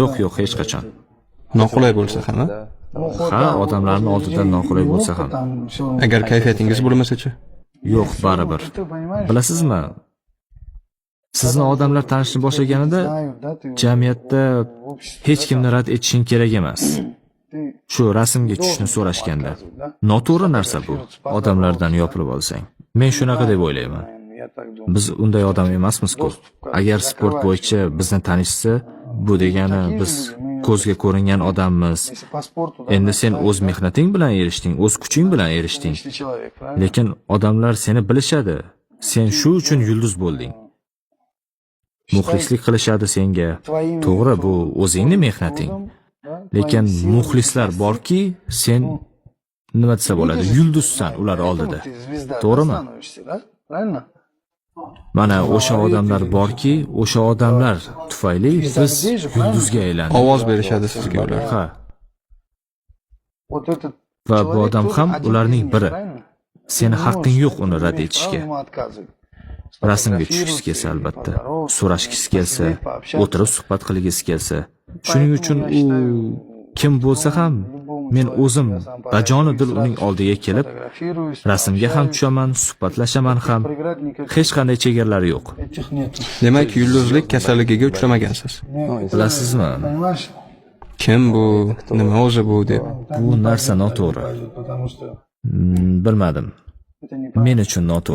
Yo'q, yo'q, hech qachon. Noqulay bo'lsa ham, a? Ha, odamlarni oldida noqulay bo'lsa ham. Agar kayfiyatingiz bo'lmasa-chi? Yo'q, baribir. Bilasizmi, sizni odamlar tanishni boshlaganida jamiyatda hech kimni rad etishing kerak emas. Shu rasmga tushishni so'rashganda. Noto'g'ri narsa bu. Odamlardan yopilib olsang. Men shunaqa deb o'ylayman. Biz unday odam emasmiz-ku. Agar sport bo'yicha bizni tanishsa, bu degani biz ko'zga ko'ringan odammiz. Endi sen o'z mehnating bilan erishding, o'z kuching bilan erishding. Lekin odamlar seni bilishadi. Sen shu uchun yulduz bo'lding. Muxlislik qilishadi senga. To'g'ri, bu o'zingni mehnating. Lekin muxlislar borki, sen, nima desa bo'ladi, yulduzsan ular oldida. To'g'rimi? Mana o'sha odamlar borki, o'sha odamlar tufayli biz yulduzga aylandik. Ovoz berishadi sizga ular. Ha. Va bu odam ham ularning biri. Seni haqqing yo'q uni rad etishga. Rasmga tushgisi kelsa albatta, so'rashgisi kelsa, o'tirib suhbat qilgisi kelsa. Shuning uchun u kim bo'lsa ham, men o'zim bajonu dil uning oldiga kelib, rasmga ham tushaman, suhbatlashaman ham. Hech qanday chegaralari yo'q. Demak, yulduzlik kasalligiga uchramagansiz. Bilasizmi? Kim bu, nima o'zi bu deb. Bu narsa noto'g'ri. Bilmadim. Men uchun noto'g'ri.